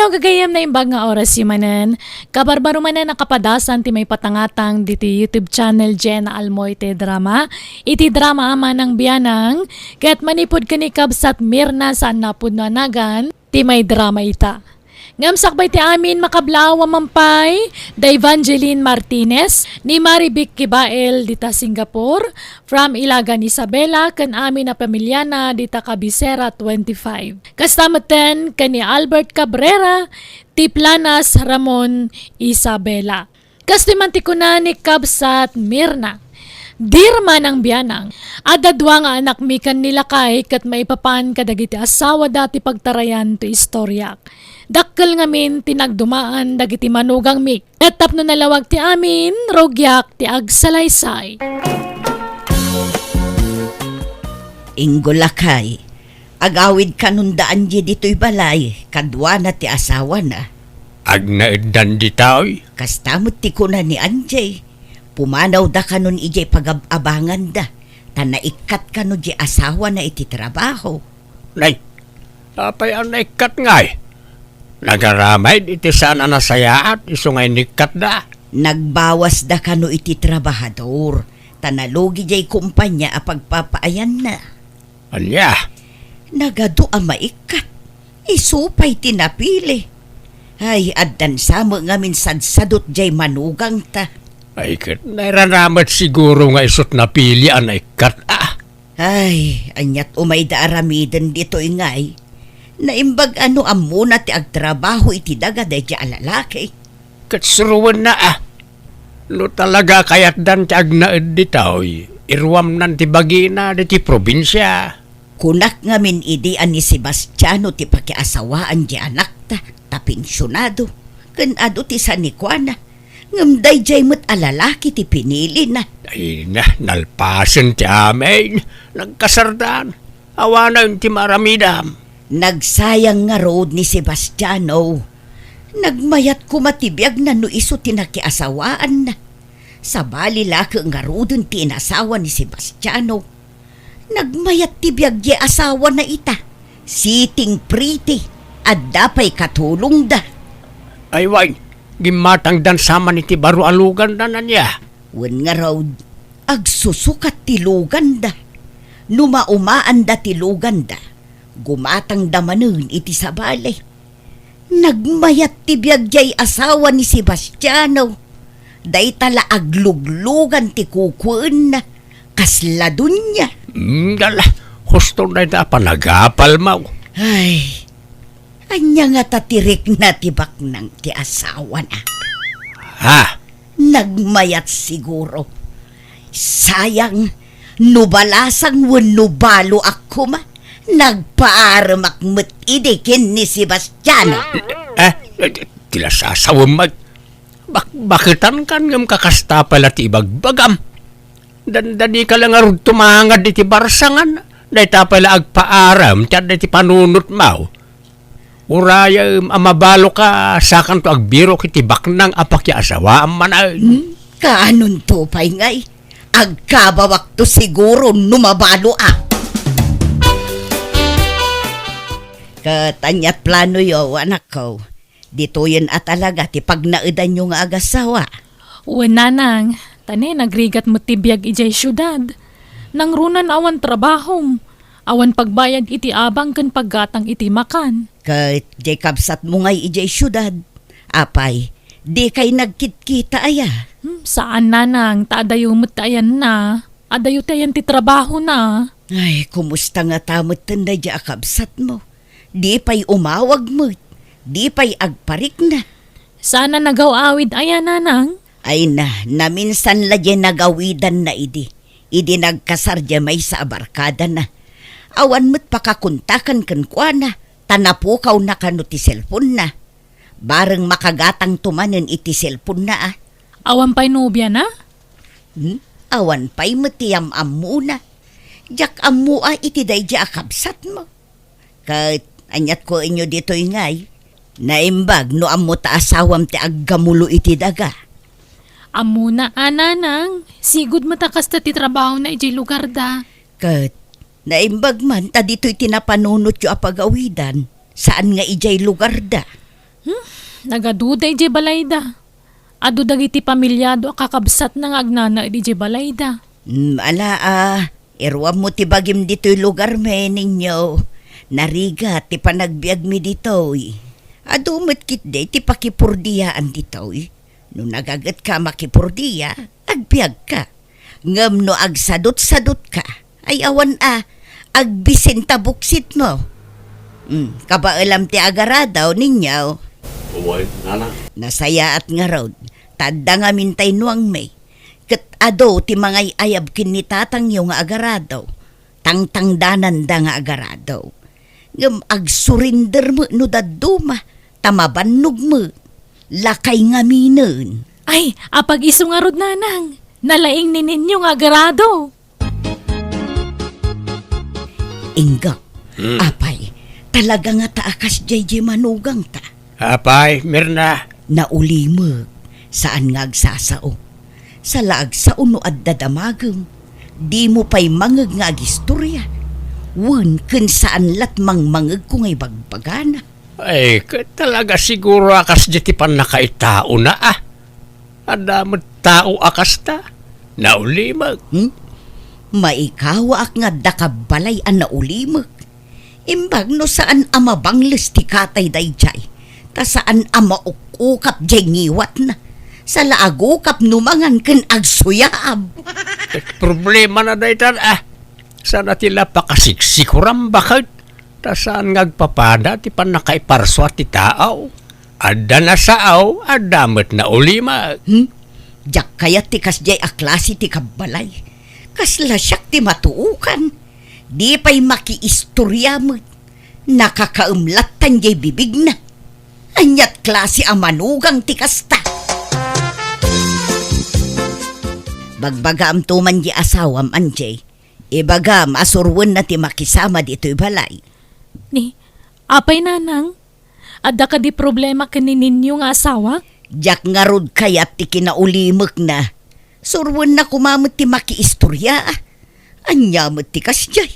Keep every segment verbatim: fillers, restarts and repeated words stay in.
Gagayem, naimbag nga oras manen, kabarbaro manen a kapadasan ti maipatangatang diti YouTube channel Jenna Almoite Drama, iti drama a Manang Bianang, ket manipud ken ni Kabsat Mirna saan napudno a nagan ti maidrama ita. Ngem sakbay ti amin, makablaaw a mampay da Evangeline Martinez, ni Marivic Kibael dita Singapore, from Ilagan Isabela, ken amin a pamiliana dita Cabecera twenty-five. Kasta metten ken ni Albert Cabrera ti Planas Ramon, Isabela. Kastoy man ti kuna ni Kabsat Mirna, "Dear Manang Bianang, adda dua nga anakmi ken ni lakay ket maipapan kadagiti asawada ti pagtarayan ti istoriak. Dakkel ngamin ti nagdumaan dagiti manugangmi, ket tapno nalawag ti amin, rugiak ti agsalaysay." Inggo lakay, agawid kanon da Angie ditoy balay, kaduana ti asawana. Agnaeddan ditoy? Kasta met ti kuna ni Angie. Pumanawda kanon idiay pagab-abanganda, ta naikkat kano di asawana iti trabaho. Nay, apay a naikkat ngay? Nagaramid iti saan a nasayaat isu nga inikkatda. Nagbawasda kano iti trabahador, ta nalugi diay kumpanya a pagpapaayanna. Ania? Nagadu a maikkat. Isu pay ti napili. Ay, addan sa met ngamin sadsadot diay manugangta. Ay, ket nairana met siguro nga isut napili a naikkat, ah. Ay, aniat umay da aramiden ditoy ngay? Naimbag a no ammona ti agtrabaho iti daga daydiay a lalaki. Ket suroenna, ah. No talaga kayatdan ti agnaed ditoy, iruamnan ti bagina ditoy probinsia. Kunak ngamin idi a ni Sebastiano ti pakiasawaan di anakta, ta pensionado, ken adu ti sanikuana. Ngem daydiay met a lalaki ti pinilina. Ay na, nalpasen ti amin. Nagkasardan. Awanen ti maaramidam. Nagsayang ngarud ni Sebastiano. Nagmayat koma ti biagna no isu ti nakiasawaanna. Sabali la ket ngaruden ti inasawa ni Sebastiano. Nagmayat ti biag diay asawana ita. Sitting pretty. Adda pay katulongda. Ay wen, gimmatangdan sa man iti baro a luganda, ania? Wen ngarud, agsusukat ti luganda. No maumaanda ti luganda, gumatangda manen iti sabali. Nagmayat ti biag diay asawa ni Sebastiano. Dayta la agluglugan ti kukuenna. Kasla dunia. Mm, dala, husto dayta a panagapalmo. Ay, ania ngata ti rikna ti baknang ti asawana? Ha? Nagmayat siguro. Sayang, no balasang wenno baloak koma, nagpaaremak met idi ken ni Sebastiano. Eh, eh, ti la sasawem met. Bak-, baketan kan ngem kakasta pay la ti ibagbagam. Dandani ka la ngarud tumangad iti barsangan. Dayta pay la agpaarem ti adda iti panunotmo. Urayem a mabaloka, sakanto agbirok iti baknang a pakiasawaam manen. Hmm? Kaanonto pay ngay? Agkabawakto siguro no mabaloak. Ket aniat planoyo, anakko? Ditoyen a talaga ti pagnaedanyo nga agasawa? Wen, nanang, ta ne, nagrigat met ti biag idiay siudad. Nangruna awan trabahom, awan pagbayad iti abang ken paggatang iti makan. Ket diay kabsatmo ngay idiay siudad? Apay, dikay nagkitkita aya? Hmm, saan, nanang, ta adayo met ti ayanna. Adayo ti ayan ti trabahona. Ay, kumusta ngata metten daydiay a kabsatmo? Di pay umawag met, di pay agparikna. Saan a nagaw-awid aya, nanang? Ay na, naminsan la diay nagawidanna idi, idi nagkasar diay maysa a barkadana. Awan met pakakontakan kenkuana, ta napukawna kano ti cellphone-na. Bareng makagatangto manen iti cellphone-na, a. Awan pay nobiana? Hmm? Awan pay met ti yam-ammona. Diak ammo a iti daydiay a kabsatmo. Ket aniat kuenyo ditoy ngay? Naimbag no ammo ta asawam ti aggamulo iti daga. Ammona a, nanang, sigud met a kasta ti trabahona idiay lugarda. Ket naimbag man ta ditoy ti napanunotyo a pagawidan, saan nga idiay lugarda. Hmm? Nagaduda idiay balayda. Adu dagiti pamiliado a kakabsatna nga agnanaed idiay balayda. Hmm, ala a, iruammo ti bagim ditoy lugarmi, Ninyo. Narigat ti panagbiagmi ditoy. Adu met ketdi ti pakipurdiyaan ditoy. No nagagetka a makipurdia, agbiagka. Ngem no agsadutsadutka, ay awan a, agbisin ta buksitmo. Hmm, kabaelam ti agarado, Ninyo. Wen, nana. Nasayaat ngarud, ta adda ngamin tay nuangmi. Ket adu ti mangay-ayab ken ni tatangyo nga agarado. Tangtangdananda nga agarado. Ngem agsurinder met no dadduma, ta mabannog met. Lakay ngaminen. Ay, apag-isu ngarud, Nanang. Nalaing ni Ninyo nga agarado. Ingga, Hmm. apay, talaga nga ta a kasdiay diay manugangta. Apay, Mirna. Naulimek, saan nga agsasao. Salaagsao no adda damagem, dimo pay mangeg nga agistoria. Wen ken saan lat mangmangegko nga ibagbagana. Ay, ket talaga siguro a kasdiay ti pannakaitaona, a. Adda met tao a kasta. Naulimek. Hmm? Maikawaak nga adda kabbalay a naulimek. Imbag no saan a mabangles ti katay daydiay, ta saan a mauk-ukap diay ngiwatna. Sala agukap no mangan ken agsuyaab. Ket problemana daytan, a. Saan a ti la pakasiksikuran baket, ta saan nga agpapada ti pannakaiparsua ti tao. Adda nasao, adda met naulimek. Hmm? Diak kayat ti kasdiay a klase ti kabbalay. Kasla siak ti matuokan. Di pay makiistoria met. Nakakaem lattan diay bibigna. Aniat klase a manugang ti kasta? Bagbagaamto man diay asawam, Anjay. Ibagam a suroenna ti makisama ditoy balay. Ni, apay, Nanang? Adda kadi problema ken ni Ninyo nga asawak? Diak ngarud kayat ti kinaulimekna. Suroenna koma met ti makiistoria. Ania met ti kasdiay?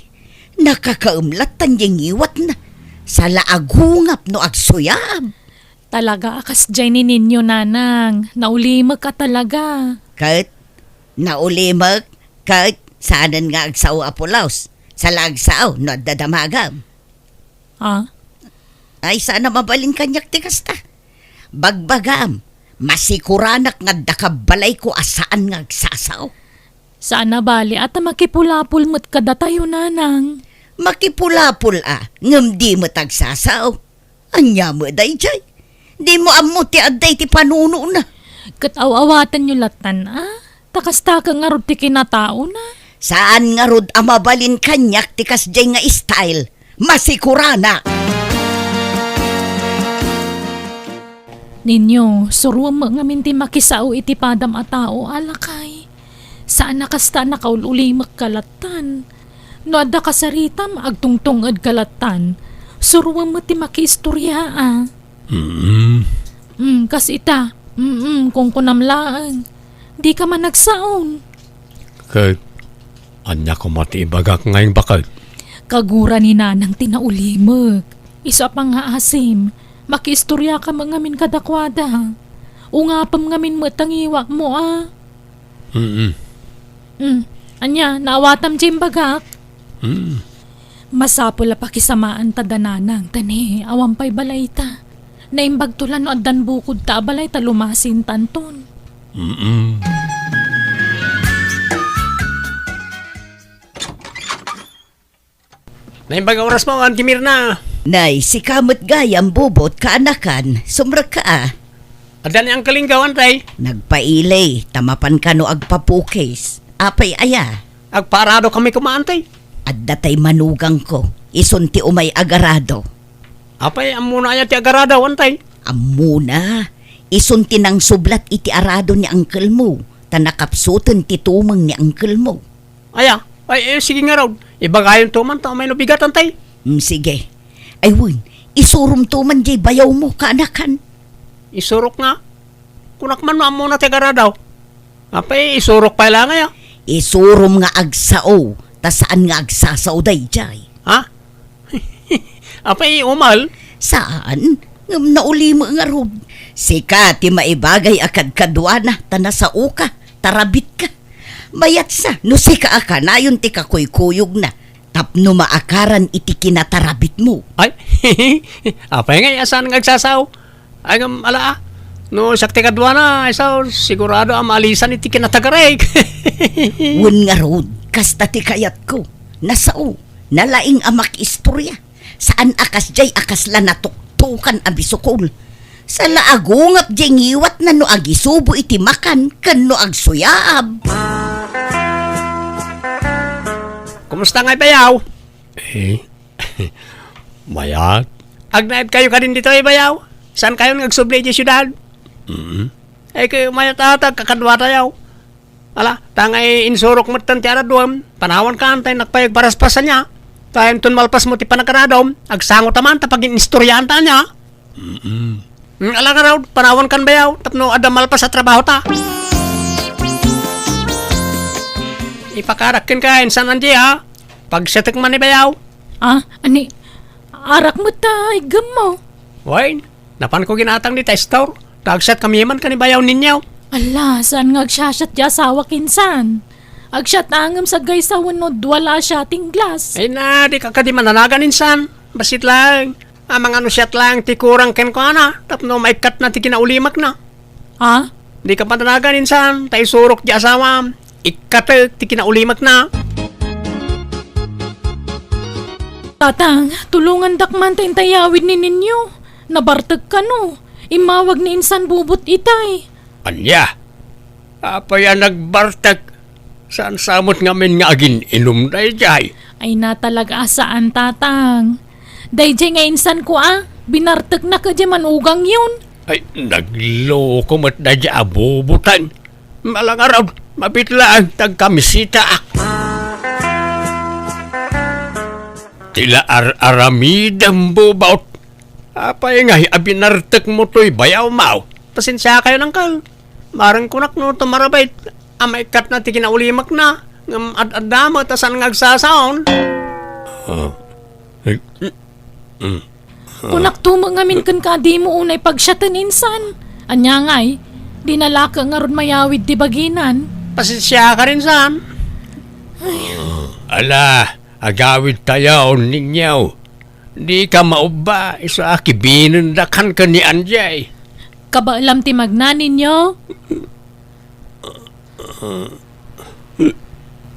Nakakaem lattan diay ngiwatna. Sala agungap no agsuyaab. Talaga a kasdiay ni Ninyo, Nanang. Naulimek a talaga. Ket, naulimek, ket, saanen nga agsao a pulos. Sala agsao no adda damagam. Ah? Ay, saan a mabalin kaniak ti kasta. Bagbagam, masikuranak nga adda kabbalayko a saan nga agsasao. Saan a bali a ta makipulapol met kadatayo, Nanang. Makipulapol a, ngem di met agsasao. Ania met daydiay? Dimo ammo ti adda iti panunona. Ket aw-awatenyo lattan a, ta kasta ket ngarud ti kinataona. Saan ngarud a mabalin kaniak ti kasdiay nga style. Masikuranak! Ninyo, suroem met ngamin ti makisao iti padam a tao, a lakay. Saan a kasta a nakaul-ulimekka lattan. No adda kasaritam, agtungtung-edka lattan. Suroem met ti makiistoria a. Mm. Mm, kas ita. Mm, kunkunam laeng. Dika man agsaon. Ket, ania koma ti ibagak nga imbakag? Kagura ni Nanang ti naulimek. Isu a pangngaasim, makiistoriaka met ngamin kadakuada. Ungapem ngamin met ta ngiwatmo a. Mm. Mm. Ania, naawatam diay imbagak? Mm. Masapul a pakisamaanta da Nanang, ta ni, awan pay balayta. Naimbagto la no addan bukodta a balay ta lumasintanton. Mm. Naimbag a orasmo, Auntie Mirna. Nay, sika met gayam, Bobot, kaanakan, sumrekka a. Adda ni Uncle Inggaw, Antay? Nagpaili, ta mapan kano agpapukis. Apay aya? Agpaarado kami koma, Antay. Adda tay manugangko, isun ti umay agarado. Apay, ammona aya ti agarado, Antay? Ammona, isun ti nangsublat iti arado ni uncle mo, ta nakapsuten ti tumeng ni uncle mo. Aya, ay, eh, sige ngarud. Ibagayonto man ta umay no bigat, Antay. Mm, sige. Ay, wen, isuromto man diay bayawmo, kaanakan. Isurok nga? Kunak man no ammona ti agarado. Apay, isurok pay la ngay a. Isurom nga agsao, ta saan nga agsasao daydiay. Ha? Apay, umal? Saan? Ngem naulimo ngarud. Sika ti maibagay a kadkaduana, ta nasaoka, tarabitka. Mayatsa, no sika a kanayon ti kakuykuyogna, tapno maakaran iti kinatarabitmo. Ay, apay ngay a saan nga agsasao? Ay, ngem ala, ah. No siak ti kaduana, ay sao, sigurado a maalisan iti kinatagarek. Wen ngarud, kasta ti kayatko. Nasao, nalaing a makiistorya. Saan a kasdiay a kasla natuktokan a bisukol. Saan la agungap diay ngiwatna no agisubo iti makan ken no agsuyaab. Kumusta ngay, bayaw? Eh, mayat. Agnaedkayo kadin ditoy, bayaw? Saankayon nga agsubli idiay siudad? Mm. Eh, kay mayat a ta agkakaduatayo. Ala, ta ngay insurok metten ti araduem, panawankan ta innak pay agparaspas ania. Ta inton malpasmo ti panagkaradom, agsangotaman ta pagin-istoriaanta ania. Mm-mm. Mm, ala ngarud, panawankan bayaw, tapno adda malpas a trabahota. Ipakarak kenka, insan Angie, ha? Pagsiatek man ni bayaw. Ah, ani, arak met ta iggemmo. Wen, napanko ginatang dita store. Ta agsiat kami man ken ni bayaw ninyo. Ala, saan nga agsiasiat ti asawak insan? Agsiat ngem saggaysa wenno dua la a siating glass. Ay na, dika kadi mananagan insan. Bassit laeng. Amangan no siat laeng ti kurang kenkuana, tapno maikkatna ti kinaulimakna. Ha? Dika mananagan insan, ta isurok ti asawam. Ikkatek ti kinaulimakna. Tatang, tulongandak man ta intay yawid ni Ninyo. Nabartek kano. Immawag ni insan bubot itay. Ania? Apay a nagbartek? Saan sa met ngamin nga agin-inum daydiay? Ay, natalaga a saan, Tatang. Daydiay nga insanko a, binartekna kadiay manugangyon. Ay, nagloko met daydiay a buboteng. Ala ngarud, mabit laeng ta agkamisitaak. Ti la ar-aramidem, bubot. Apay ngay a binartekmo toy bayawmo? Pasensiakayon, Uncle. Maarang kunak no tumarabit a maikkatna ti kinaulimakna, ngem ad-adda met a saan nga agsasaon. Ah. Eh, mm, mm. Kunakto met ngamin kenka a dimo unay pagsiaten insan. Ania ngay, dina la ket ngarud mayawid ti baginan. Pasensiaka insan. Ala, agawidtayon, Ninyo. Dika maubba, isu a kibinendakan ken ni Angie. Kabaelam ti magna, Ninyo?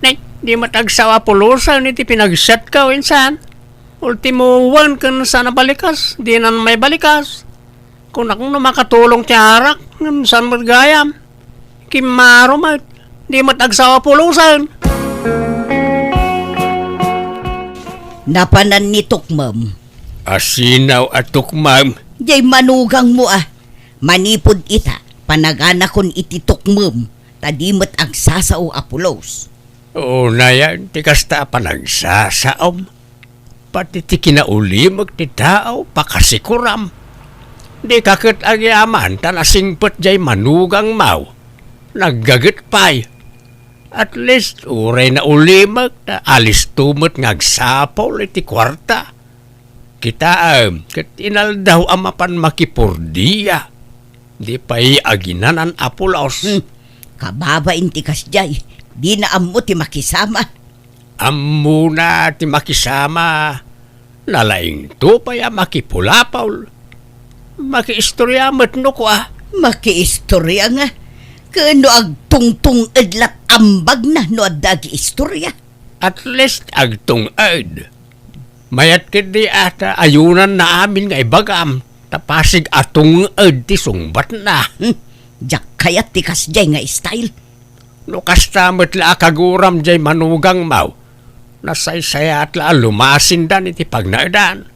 Nay, di met agsao a pulosen iti pinagsiatko, insan. Ultimo wen ken saan a balikas, dinan maibalikas. Kunak no makatulong ti arak, ngem saan met gayam. Kimmaro met, di met agsao a pulosen. Napanan ni tukmem. Asinaw a tukmem? Diay manugangmo a. Manipud ita, panaganakon iti tukmem, ta di met agsasao a pulos. Unayen ti kasta a panagsasaom. Pati ti kinaulimek ti tao, pakasikuram. Dika ket agyaman ta nasingpet diay manugangmo. Naggaget pay. At least, uray naulimek, ta alisto met nga agsapul iti kuarta. Kitaem, ket inaldaw a mapan makipordia. Di pay aginanan a pulos. Hmm. Kababain ti kasdiay, dina ammo ti makisama. Ammona ti makisama, nalaingto pay a makipulapol. Makiistoria met no kua. Makiistoria nga? Ken no agtungtung-ed lat ambagna no adda agiistoria? At least agtung-ed. Mayat ketdi a ta ayonanna amin nga ibagam, ta pasig a tung-ed ti sungbatna. Hmm, diak kayat ti kasdiay nga style. No kasta met la a kaguram diay manugangmo, nasaysayaat la a lumasindan iti pagnaedan.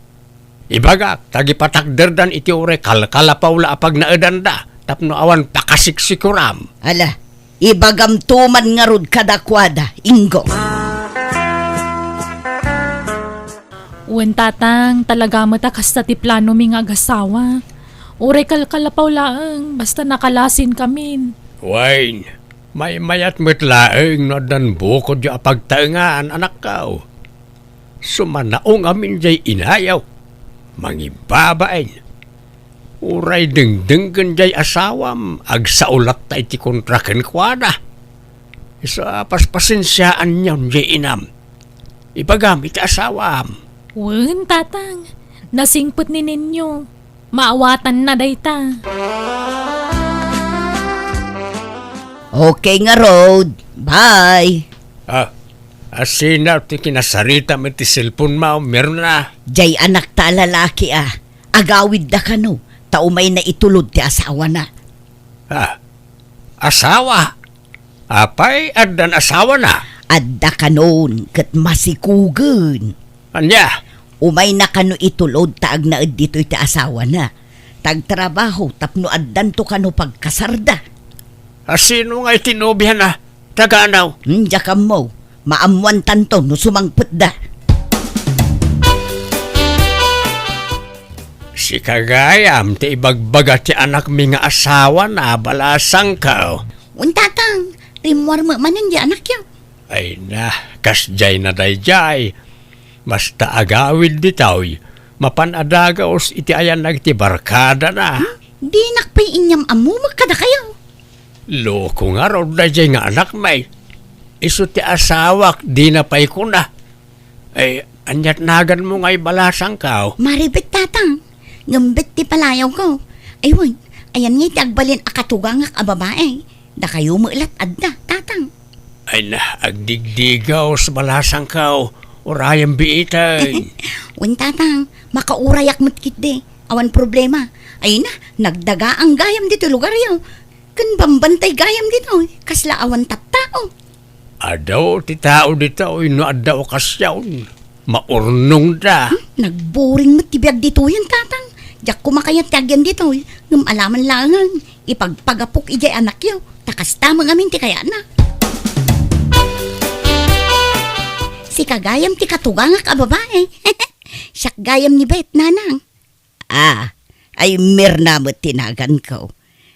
Ibagak, ta agipatakderdan iti uray kalkalapaw la a pagnaedanda, tapno awan pakasiksikuram. Ala, ibagamto man ngarud kadakuada, Ingo. Wen, Tatang, talaga met a kasta ti planomi nga agasawa. Uray kalkalapaw laeng, basta nakalasinkamin. Wen, maymayat met laeng no addan bukodyo a pagtaengan, anakko. Sumanaong amin diay inayo. Mangibabain. Uray dengdenggen jay asawam, agsao latta iti kontra kenkuana. Isu a paspasensiaanyon jay inam. Ibagam iti asawam. Wen, Tatang. Nasingpet ni Nenyo. Maawatanna dayta. Okay ngarud. Bye. Ah, asino ti kinasaritam iti cellphone mo, Mirna? Jay anakta a lalaki a. Agawidda kano, ta umayna itulod ti asawana. Ah, asawa? Apay, addan asawana? Adda kanon, ket masikugen. Ania? Umayna kano itulod ta agnaed ditoy ti asawana. Ta agtrabaho tapno addanto kano pagkasarda. Asino nga iti nobiana? Taga anaw? Hmm, diak ammo. Maammoantanto no sumangpetda. Sika gayam ti ibagbaga ti anakmi nga asawana, balasangko. Wen, Tatang, rimmuar met manen di anakyo. Ay na, kasdiay na daydiay. Basta agawid ditoy, mapan a dagaos iti ayanna iti barkadana. Hmm? Dinak pay inyam-ammo met kadakayo. Loko ngarud daydiay nga anakmi. Isu ti asawak, dina pay kuna. Ay, aniat naganmo nga ibalasangko? Maribet, Tatang. Ngem bet ti palayawko. Ay, wen, ayan nga iti agbalin a katugangak a babae. Dakayo met lat adda, Tatang. Ay na, agdigdigaw sa balasangko. Urayem biiten. Wen, Tatang, makaurayak met ketdi. Awan problema. Ay na, nagdagaang gayam ditoy lugaryo. Ken bambantay gayam ditoy, kasla awan tattao. Adu ti tao ditoy no adda okasion. Maurnongda. Hmm, nagburing met ti biag ditoyen, Tatang. Diak koma kayat ti agyan ditoy, ngem alaman laengen, ipagpagapok idiay anakyo, ta kasta met ngamin ti kayatna. Sika gayam ti katugangak a babae. Siak gayam ni Bet, Nanang. Ah, ay Mirna met ti naganko.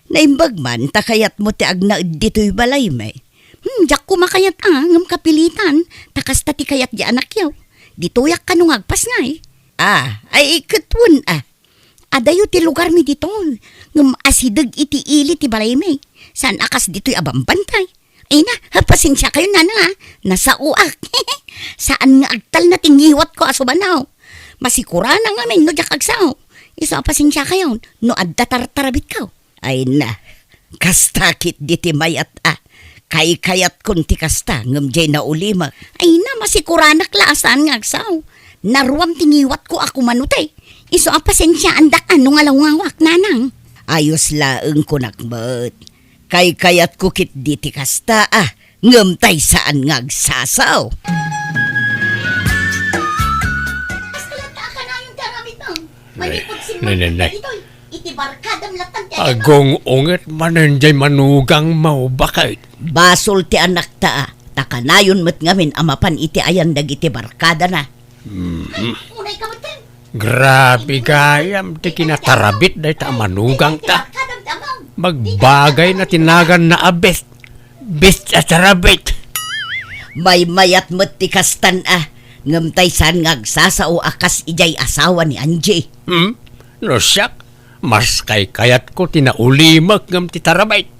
Naimbag man ta kayatmo ti agnaed ditoy balaymi. Hmm, diak koma kayat a, ngem kapilitan, ta kasta ti kayat di anakyo. Ditoyak kano nga agpasngay. Ah, ay ket wen a. Adayo ti lugarmi ditoy, ngem asideg iti ili ti balaymi. Saan a kas ditoy a bambantay. Ay na, ha, pasensiakayon, Nanang, a. Nasaoak. Saan nga agtalna ti ngiwatko a subanaw. Masikuranak ngamin no diak agsao. Isu a pasensiakayon, no adda tartarabitko. Ay na, kasta ketdi ti mayat a. Kaykayatkon ti kasta, ngem diay naulimek. Ay na, masikuranak la a saan nga agsao. Naruam ti ngiwatko a kumano ti. Isu a pasensiaandak a no ngalawngawak, Nanang. Ayos laeng kunak met. Kaykayatko ketdi ti kasta a, ngem tay saan nga agsasao. Kasta latta a kanayon ti aramidmo. Manipud simmakka ditoy, iti barkadam latta ti aramidmo. Agung-unget manen diay manugangmo, baket. Basol ti anakta a, ta kanayon met ngamin a mapan iti ayan dagiti barkadana. Mhm. Ay, unay ka met ken. Grabe gayam ti kinatarabit dayta a manugangta. Magbagayna ti naganna a bet. Bet a tarabit. Maymayat met ti kastan a, ngem tay saan nga agsasao a kas idiay asawa ni Angie. Hmm? No siak, mas kaykayatko ti naulimek ngem ti tarabit.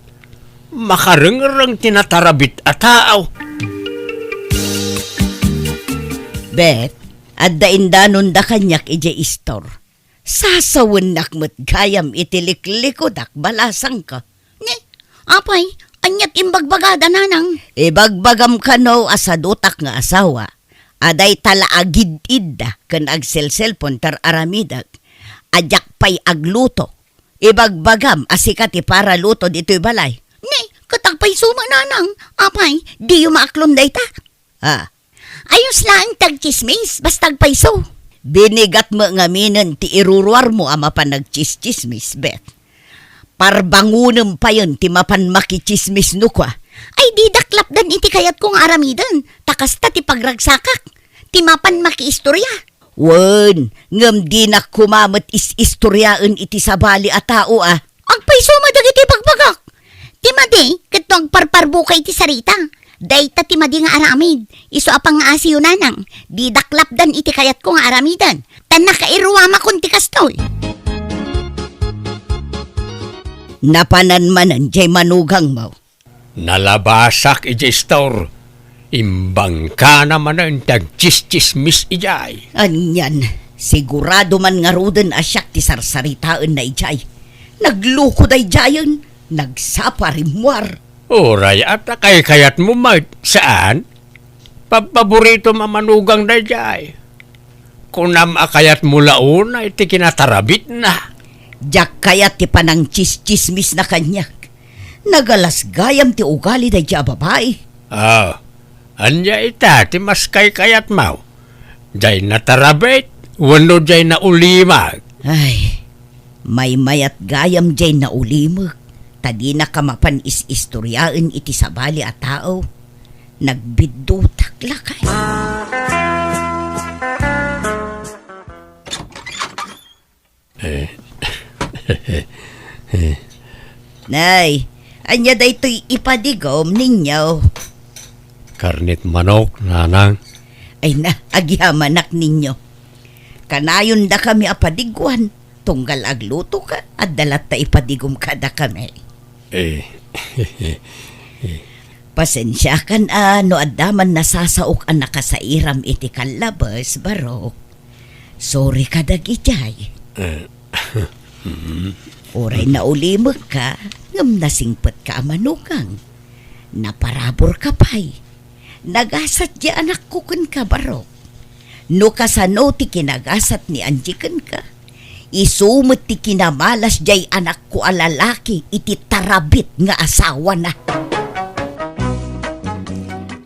Makarengreng ti natarabit a tao. Bet, adda indanonda kaniak idiay istor. Sasawennak met gayam iti liklikudak, balasangko. Ni, apay, aniat imbagbagada, Nanang? Ibagbagam kano a sadutak nga asawa, a dayta la agid-idda ken agselselpon ti ar-aramidek, a diak pay agluto. Ibagbagam a sika ti paraluto ditoy balay. Ni, ket agpayso met, Nanang. Apay, diyo maaklon dayta? Ah. Ayos laeng ti agtsismis, basta agpayso. Binigat met ngaminen ti iruruarmo a mapan agtsistsismis, Bet. Parbangonem payen ti mapan makitsismis no kua. Ay, didak lapdan iti kayatko nga aramiden, ta kasta ti pagragsakak, ti mapan makiistoria. Wen, ngem dinak koma met is-istoriaen iti sabali a tao a. Agpayso met dagiti ibagbagak. Ti madi, ket no agparparbuka iti sarita, dayta ti madi nga aramid. Isu a pangngaasiyo, Nanang, didak lapdan iti kayatko nga aramiden. Ta nakairuamakon ti kastoy. Napanan manen jay manugangmo. Nalabasak idiay store. Imbangkana manen ti agtsistsismis idiay. Anian, sigurado man ngaruden a siak ti sarsaritaenna idiay. Nagluko daydiayen, nagsapa rimmuar. Uray a ta kaykayatmo met, saan? Pabpaboritom a manugang daydiay. Kunam a kayatmo la unay ti kinatarabitna. Diak kayat ti panangtsistsismisna kaniak. Nagalas gayam ti ugali daydiay a babai. Ah, ania ita ti mas kaykayatmo? Jay natarabit wenno jay naulimek? Ay, maymayat gayam jay naulimek, ta dinaka mapan is-istoriaen iti sabali a tao. Nagbiddutak lakay. Eh. Nay, ania daytoy ipadigom ninyo? Karnet manok, nanang. Ay na, agyamanak ninyo. Kanayon dakami a padiguan, tunggal aglutoka, adda latta ipadigom kadakami. Eh. Pasensiakan a no adda man nasasaok a nakasairam iti kallabes, Barok. Sorry ka dagijay. Eh. Uray naulimekka, ngem nasingpetka a manugang. Naparaburka pay. Nagasat ti anakko kenka, Barok. No kasano ti kinagasat ni Angie kenka, isu met ti kinamalas jay anakko a lalaki iti tarabit nga asawana.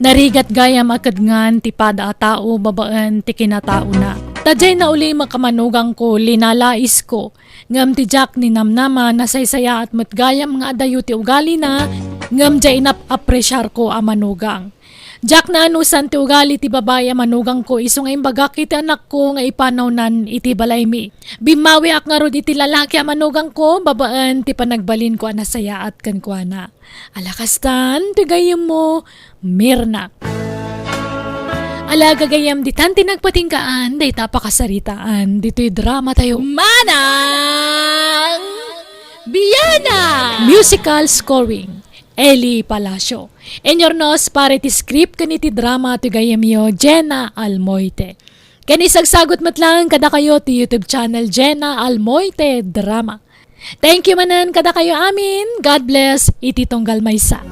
Narigat gayam a kedngan ti pada a tao babaen ti kinataona. Ta jay naulimek a manugangko, linalaisko. Ngem ti diak ninamnama, nasaysayaat met gayam nga adayo ti ugalina, ngem jay inap-apresiarko a manugang. Diak naanusan ti ugali ti babai a manugangko isu nga imbagak iti anakko nga ipanawnan iti balaymi. Bimmawiak ngarud iti lalaki a manugangko babaen ti panagbalinko a nasayaat kenkuana. Ala kastan ti gayyemmo, Mirna. Ala gagayyem, ditan ti nagpatinggaan dayta a pakasaritaan ditoy dramatayo. Manang Biana! Musical scoring, Eli Palacio. Inyurnos para iti script ken iti drama ti gayyemyo, Jena Almoite. Ken isagsagut met laeng kadakayo ti YouTube channel, Jena Almoite Drama. Thank you manen kadakayo amin. God bless iti tunggal maysa.